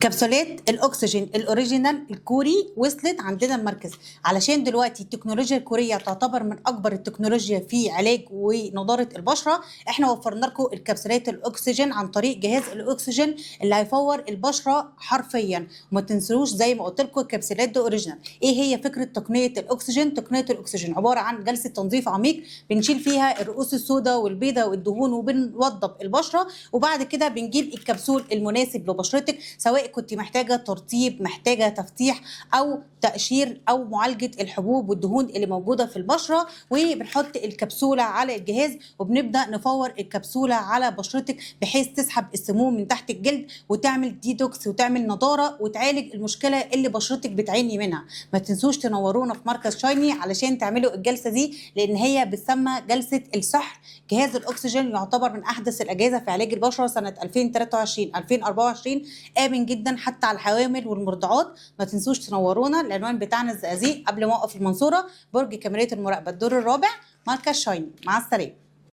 كبسولات الاكسجين ال original الكوري وصلت عندنا المركز، علشان دلوقتي التكنولوجيا الكورية تعتبر من اكبر التكنولوجيا في علاج ونضاره البشره. احنا وفرنا لكم الكبسولات الاكسجين عن طريق جهاز الاكسجين اللي هيفور البشرة حرفيا. وما تنسوش زي ما قلت لكم الكبسولات دي original. ايه هي فكرة تقنية الاكسجين؟ تقنية الاكسجين عبارة عن جلسه تنظيف عميق بنشيل فيها الرؤوس السوداء والبيضاء والدهون وبنوضب البشره، وبعد كده بنجيب الكبسول المناسب لبشرتك، سواء كنت محتاجه ترطيب، محتاجه تفتيح، او تقشير، او معالجة الحبوب والدهون اللي موجودة في البشرة. وبنحط الكبسولة على الجهاز وبنبدا نفور الكبسولة على بشرتك بحيث تسحب السموم من تحت الجلد وتعمل ديتوكس وتعمل نضاره وتعالج المشكلة اللي بشرتك بتعاني منها. ما تنسوش تنورونا في مركز شايني علشان تعملوا الجلسة دي، لان هي بتسمى جلسه السحر. جهاز الاكسجين يعتبر من احدث الاجهزة في علاج البشرة سنة 2023 2024، امن جدا حتى على الحوامل والمرضعات. ما تنسوش تنورونا. العنوان بتاعنا الزقازيق قبل موقف المنصوره، برج كاميرات المراقبة، الدور الرابع، مركز شايني. مع السلامة.